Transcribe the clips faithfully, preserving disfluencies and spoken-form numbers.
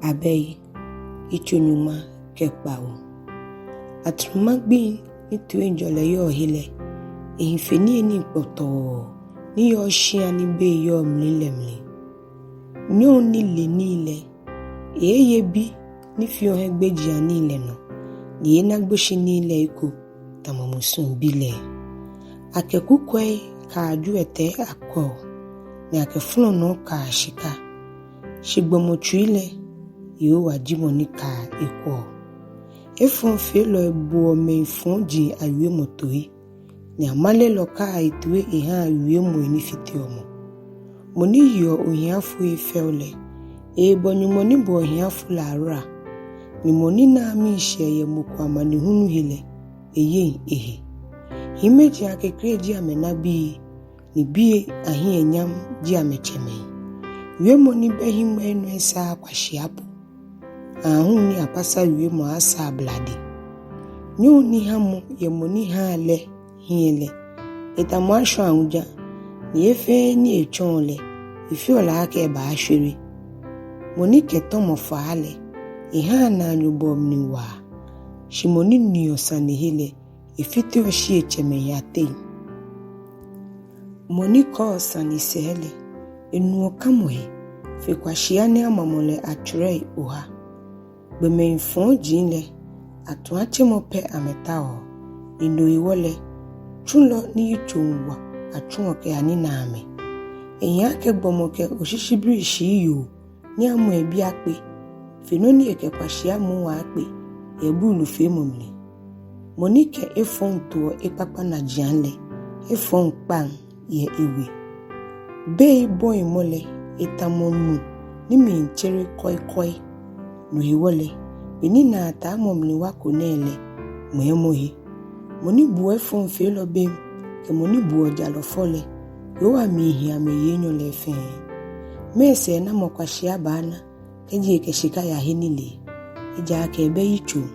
Abɛi, yitso nyɔŋma kɛ kpawo. Atrɔma gbiŋ ni toiŋjɔlɛ yɔɔ he lɛ, ehi fe niyenii kpɔtɔɔ ni yɔɔ shia ni bei yɔɔ mli lɛ mli. Nyɔŋ ni le nii lɛ, eeeye bi ni feɔ hiɛgbejianii lɛ nɔ, ni eeena gboshinii lɛ eko tamɔ musuŋ bi lɛ. Akɛ kukwɛi kaa jwiɛtɛi akwɛɔ, ni akɛ flɔnɔɔ kaa shika. Shi gbɔmɔ tsui lɛ, Yehowa ji mɔ ni kaa ekwɛɔ. Efɔŋfeelɔ eboɔ mɛi fɔji awiemɔ toi, ni amalelɔ kaa etoi ehaa wiemɔi ni fiteɔ mɔ. Mɔ ni yeɔ ohiafo he fɛo lɛ, eebɔ Nyɔŋmɔ ni bɔ ohiafo lɛ ahora, ni mɔ ni naa miishɛɛ yɛ mɔ ko amanehulu he lɛ, eyeŋ ehe. Hiimeji akekre ji amɛnabii, ni bii ahiɛnyam ji amɛtsɛmɛi. Wiemɔ ni bɛ hiŋmɛi nɔ esaaa kwashia po, aahu ni apasa wiemɔ aaasa ablade. Nyɔŋ ni hamɔ yɛ mɔ ni haa lɛ hiɛ lɛ, etamɔ ashɔ awuja, ni he fɛɛ ni etsɔɔ lɛ, efeɔ lɛ akɛ ebaashwere. Mɔ ni kɛ tɔmɔ faa lɛ, ehaa naanyobɔɔ mli waa, shi mɔ ni niɔ sane he lɛ, efiteɔ shieŋtsɛmɛi ateŋ. Mɔ ni kɔɔ sane sɛɛ lɛ, enuɔ kamɔ he fe kwashia ni amamɔ lɛ atswɛrɛi oha. Gbɔmɛi fɔji lɛ, atuatsemɔ pɛ amɛtaoɔ, ni no hewɔ lɛ, tsulɔ ni yitsoŋ wa atsuɔ kɛyanina amɛ. Ehi akɛ gbɔmɔ kɛ oshishibrishi yoo ni amɔ ebi akpe, fe nɔ ni ekɛ kwashia muu akpe yɛ buulufeemɔ mli. Mɔ ni kɛ efɔŋ toɔ ekpakpa najiaŋ lɛ, efɔŋ kpaŋ yɛ ewe. Bei bɔimɔ lɛ, etamɔ nu ni miitsere kɔikɔi. No hewɔ lɛ, be ni naataamɔ mli wako nɛɛ lɛ, ŋmɛɛmɔ he. Mɔ ni buɔ efɔŋfeelɔ bem, kɛ mɔ ni buɔ jalɔ fɔ lɛ, Yehowa miihi amɛyi enyɔ lɛ fɛɛ. Mɛɛ sɛɛnamɔ kwashia baana, kɛji ekɛ shika yahe nilee, ejaakɛ ebɛ yitsoŋ?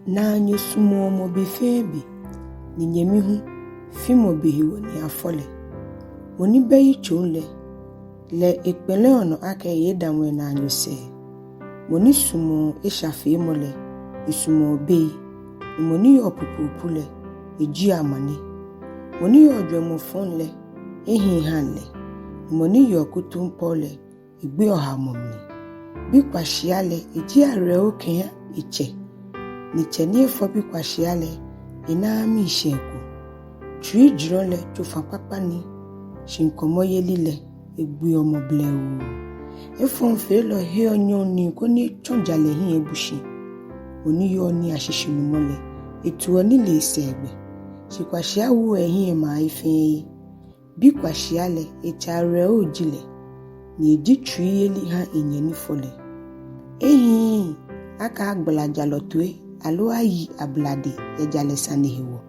Naanyo sumɔɔ mɔ be fɛɛ be, ni nyɛmi hu, fimɔ be hewɔ ni afɔ lɛ. Mɔ ni bɛ yitsoŋ lɛ, lɛ ekpɛlɛɔ nɔ akɛ eeedamɔ enaanyo sɛɛ. Mɔ ni sumɔɔ eshafeemɔ lɛ, esumɔɔ bei, ni mɔ ni yɔɔ pupuupu lɛ, ejieɔ amane. Mɔ ni yɔɔ jwɛŋmɔ fɔŋ lɛ, ehiŋ haŋ lɛ, ni mɔ ni yeɔ kutumpɔɔ lɛ, egbeɔ haomɔ mli. Bi kwashia lɛ, eji awerɛho kɛha etsɛ, ni tsɛ ni efɔ bi kwashia lɛ, enaaa miishɛɛ ko. Tsuijurɔ lɛ tsofa kpakpa ni, shi ŋkɔmɔyeli lɛ, egbeɔ mɔ blɛoo. Efɔŋfeelɔ heɔ nyɔɔŋnii koni etsɔ jalɛ hiɛ ebu shi. Mɔ ni yɔɔ nii ashishinumɔ lɛ, etuɔ nilee sɛɛgbɛ, shi kwashia woɔ ehiɛ emaa he fɛɛ he. Bi kwashia lɛ, etsɛ awerɛho ji lɛ, ni eji tsuiyeli ha enyɛ ni fɔ lɛ. Ehiii akɛ agbala jalɔ toi aloo ayi ablade yɛ jalɛ sane hewɔ.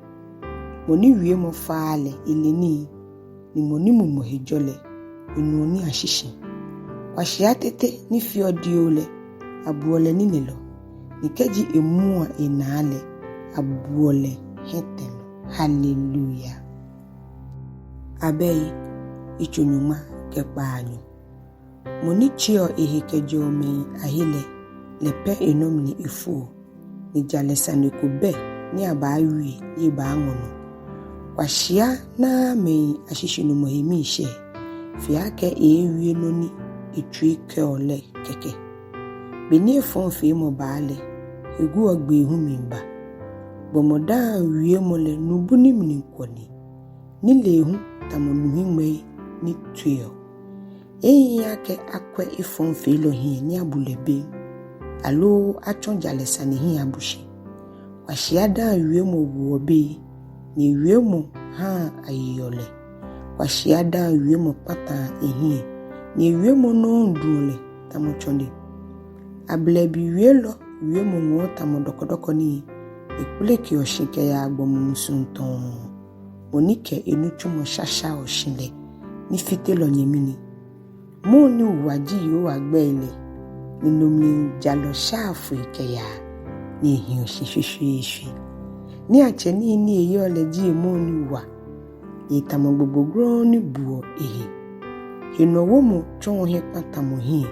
Mɔ ni wiemɔ faaa lɛ, ele nii, ni mɔ ni mumɔ he jɔ lɛ, enuɔ nii ashishi. Kwashia tete ni feɔ dioo lɛ, abuɔ lɛ nilelɔ, ni kɛji emua enaa lɛ, abuɔ lɛ hiɛtɛlɔ. Hallelujah. Abɛi, yitso nyɔŋma kɛ kpaanyɔ. Mɔ ni tseɔ ehe kɛjɛɔ mɛi ahe lɛ, lɛ pɛ enɔ mli efoɔ, ni jalɛ sane ko bɛ ni abaawie ni ebaaŋɔ nɔ. Kwashia naaa mɛi ashishinumɔ he miishɛɛ, fe akɛ eeewie nɔ ni etsui kɛɔ lɛ kɛkɛ. Be ni efɔŋfeemɔ baa lɛ, heguɔgbee hu miiba. Gbɔmɔ daaŋ wiemɔ lɛ nubu ni mli kwɔ ni, nilee hu tamɔ nu hiŋmɛi ni tueɔ. Ehiii akɛ akwɛ efɔŋfeelɔ hiɛ ni abu lɛ bem, aloo atsɔ jalɛ sane hiɛ abu shi. Kwashia daaŋ wiemɔ woɔ bei, ni ewiemɔ haa ayeɔ lɛ. Kwashia daaŋ wiemɔ kpataa ehiɛ, ni ewiemɔ nɔŋŋ duɔ lɛ tamɔ tsɔne. Ablɛbi wielɔ wiemɔ ŋɔɔ tamɔ dɔkɔdɔkɔ nii, ekplekeɔ shi kɛyaa gbɔmɔ musuŋ tɔŋŋ. Mɔ ni kɛ enitsumɔ shashaoɔ shi lɛ, nifitelɔ nyɛmi ni. Mɔɔ ni wa ji Yehowa gbɛi lɛ, ni no mli jalɔ shaa foi kɛyaa, ni ehiɔ shi shweshweeshwe. Niiatsɛ nii ni eyɔɔ lɛ ji emɔɔ ni wa, ni etamɔ gbogbo grɔŋŋ ni buɔ ehe. Henɔwomɔ tsɔɔ hiɛkpatamɔ hiɛ,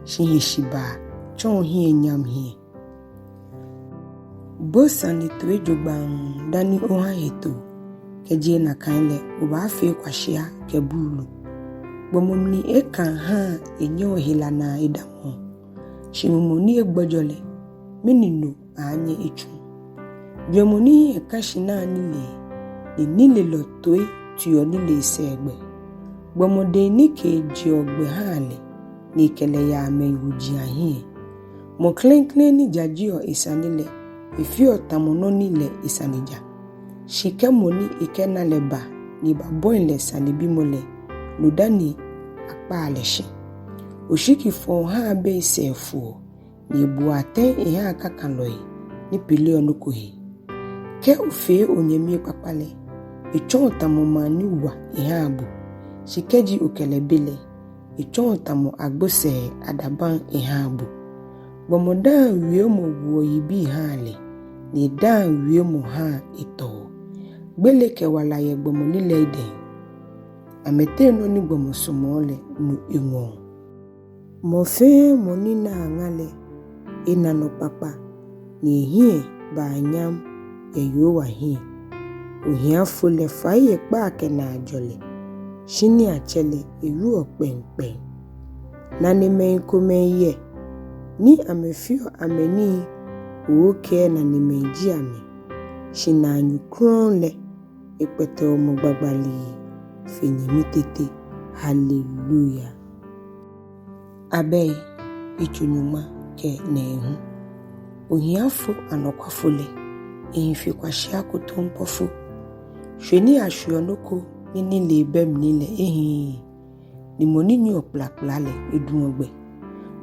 shi heshibaa tsɔɔ hiɛnyam hiɛ. Bo sane toi jogbaŋŋ dani oha hetoo. Kɛjɛ nakai lɛ, obaafee kwashia kɛ buulu. Gbɔmɔ mli ekãa haa enyɛɔ hela naa edamɔɔ, shi mumɔ ni egbɔjɔ lɛ, mɛni nɔ aaanyɛ etsu? Jwɛŋmɔ ni hiɛ kã shi naa nilee, ni nilelɔ toi tiuɔ nilee sɛɛgbɛ. Gbɔmɔ dɛŋ nikee jeɔ gbɛ haa lɛ, ni ekɛ lɛ yaa mɛi wuji ahiɛ. Mɔ klɛŋklɛŋ ni jajeɔ esane lɛ, efeɔ tamɔ nɔ ni lɛ esane ja. Shi kɛ mɔ ni ekɛna lɛ ba ni ebabɔi lɛ sanebimɔ lɛ, no dani akpaa lɛ shi. Oshiki fɔɔ haa bei sɛɛ foɔ, ni ebuɔ atɛŋ ehaa kakalɔi ni peleɔ nɔ ko he. Kɛ ofee onyɛmi ekpakpa lɛ, etsɔɔ tamɔ maŋ ni wa ehaa bo. Shi kɛji okɛ lɛ be lɛ, etsɔɔ tamɔ agbo sɛɛ adabaŋ ehaa bo. Gbɔmɔ daaŋ wiemɔ woɔ yibii haa lɛ, ni edaaŋ wiemɔ haa etɔɔ. Gbele kɛ wala yɛ gbɔmɔ lilɛi dɛŋ. Amɛteŋ nɔ ni gbɔmɔ sumɔɔ lɛ, no eŋɔɔ. Mɔ fɛɛ mɔ ni naa ŋa lɛ, ena nɔ kpakpa, ni ehiɛ baa nyam yɛ Yehowa hiɛ. Ohiafo lɛ fai ekpaa kɛ naajɔlɛ, shi niiatsɛ lɛ ewieɔ kpɛŋkpɛŋ. Nanemɛi komɛi yɛ ni amɛfeɔ amɛnii, ookɛɛ nanemɛi ji amɛ, shi naanyo krɔŋŋ lɛ ekpɛtɛɔ mɔ gbagbalii fe nyɛmi tete. Haleluya. Abɛi, yitso nyɔŋma kɛ nɛɛhu. Ohiafo anɔkwafo lɛ, ehi fe kwashia kutumpɔfo. Shwe ni ashweɔ nɔ ko ni nilee bɛ mli lɛ ehiii, ni mɔ ni nyiɛɔ kplakpla lɛ eduɔ gbɛ.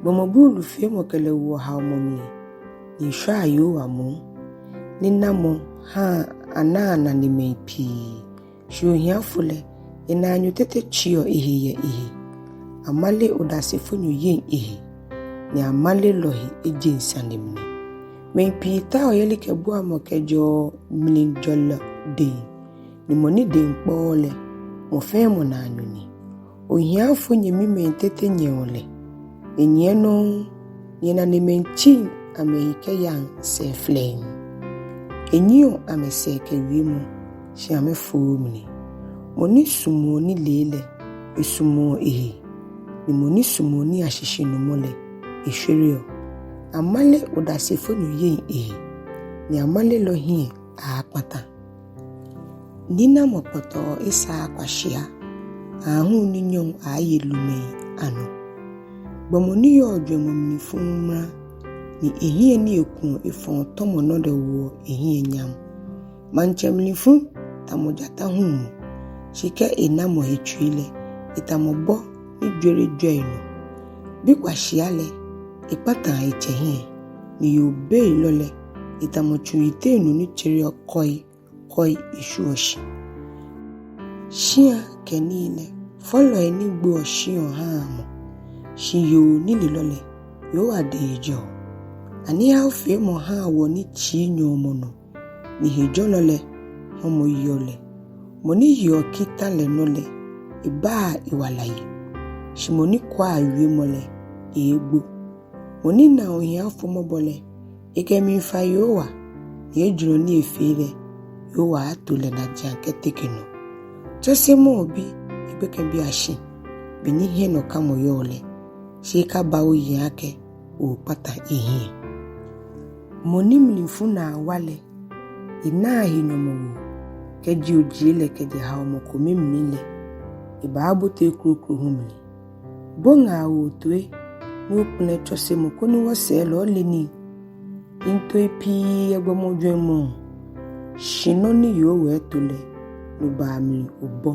Gbɔmɔ buulufeemɔ kɛ lɛ woɔ haomɔ mli, ni eshwaa Yehowa moŋ. Ninamɔ haa anaa nanemɛi pii, shi ohiafo lɛ, enaanyo tete tsiɔ ehe yɛ ehe. Amale odasefonyo yeŋ ehe, ni amalelɔ he ejeŋ sane mli. Mɛi pii taoɔ yelikɛbuamɔ kɛjɛɔ mlijɔlɔ dɛŋ, ni mɔ ni dɛŋ kpɔɔ lɛ, mɔ fɛɛ mɔ naanyo ni. Ohiafo nyɛmimɛi tete nyɛɔ lɛ. Enyiɛ nɔŋŋ, ni enanemɛi tsiŋ amɛhe kɛyaŋ sɛɛ flɛŋŋ. Enyiɛɔ amɛsɛɛ kɛ wiemɔ, shi amɛfooo mli. Mɔ ni sumɔɔ nilee lɛ, esumɔɔ ehe, ni mɔ ni sumɔɔ nii ashishinumɔ lɛ, eshwereɔ. Amale odasefonyo yeŋ ehe, ni amalelɔ hiɛ aaakpata. Ninamɔ kpɔtɔɔ esaaa kwashia, aahu ni nyɔŋ aaaye lumɛi anɔ. Gbɔmɔ ni yɔɔ jwɛŋmɔ mlifu mra, ni ehiɛ ni ekuɔ efɔɔ tɔmɔ nɔ lɛ woɔ ehiɛ nyam. Maŋtsɛ mlifu tamɔ jata huumɔ, shi kɛ ena mɔ he tsui lɛ, etamɔ bɔ ni jwere jwɛi nɔ. Bi kwashia lɛ, ekpataa etsɛ hiɛ, ni yoo beilɔ lɛ, etamɔ tsu yiteŋ nu ni tsereɔ kɔi kɔi eshwieɔ shi. Shia kɛ nii lɛ, fɔlɔi ni gboɔ shiɔ haa mɔ, shi yoo nilelɔ lɛ, Yehowa dɛŋ ejɛɔ. Anihaofeemɔ haa wɔ ni tsii nyɔɔ mɔ nɔ, ni hejɔlɔ lɛ, hɔmɔ yeɔ lɛ. Mɔ ni yeɔ kita lɛ nɔ lɛ, ebaa ewala yi, shi mɔ ni kwaa wiemɔ lɛ, eegbo. Mɔ ni naa ohiafo mɔbɔ lɛ, ekɛ miifa Yehowa, ni ejurɔ ni efee lɛ, Yehowa aaato lɛ najiaŋ kɛteke nɔ. Tsɔsemɔ obi egbekɛbiiashi, be ni hiɛnɔkamɔ yɔɔ lɛ, shi ekaba oyiŋ akɛ ookpata ehiɛ. Mɔ ni mlifu naa wa lɛ, enaa he nyɔmɔwoo. Kɛji ojie lɛ kɛjɛ haomɔ kome mli lɛ, ebaabote ekroko hu mli. Bo ŋaawoo toi, ni okpɛlɛ tsɔsemɔ koni wɔsɛɛ lɛ ole nii. Yiŋtoi pii yɛ gbɔmɔ jwɛŋmɔ, shi nɔ ni Yehowa eto lɛ, no baa mli obɔ.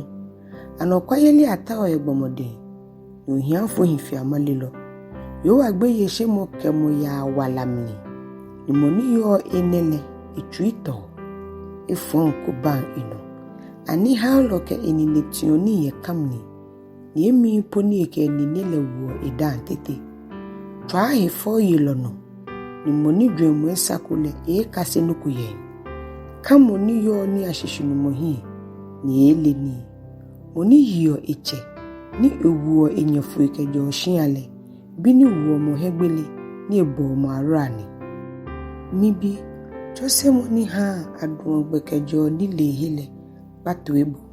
Anɔkwayeli ataoɔ yɛ gbɔmɔ dɛŋ, ni ohiafo hi fe amalelɔ. Yehowa gbeyeishemɔ kɛ mɔ yaa wala mli, ni mɔ ni yɔɔ enɛ lɛ, etsui tɔɔ, efɔŋ ko baŋ enɔ. Anihaolɔ kɛ enine tiuɔ nii yɛ ka mli, ni emli po ni ekɛ enine lɛ woɔ edaaŋ tete. Tswaa hefɛoyelɔ nɔ, ni mɔ ni jwɛŋmɔ esako lɛ, eeekase nɔ ko yɛŋ. Ka mɔ ni yɔɔ nii ashishinumɔ hiɛ, ni eeele nii. Mɔ ni yeɔ etsɛ, ni ewoɔ enyɛ foi kɛjɛɔ shia lɛ, Obi ni woɔ mɔ hiɛgbele ni ebɔɔ mɔ ahora ni. Mibi, tsɔsemɔ ni haa aduɔ gbɛ kɛjɛɔ nilee he lɛ, kpa toiboo.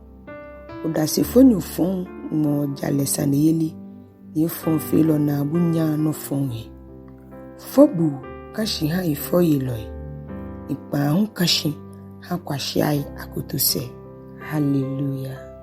Odasefonyo fɔŋ ŋmɔɔ jalɛ saneyeli, ni efɔŋfeelɔ naabu nyaa nɔ fɔŋ he. Fɔbuu kã shi hã hefɛoyelɔi, ni kpãa hu kã shi hã kwashiai akotosɛɛ. Hallelujah.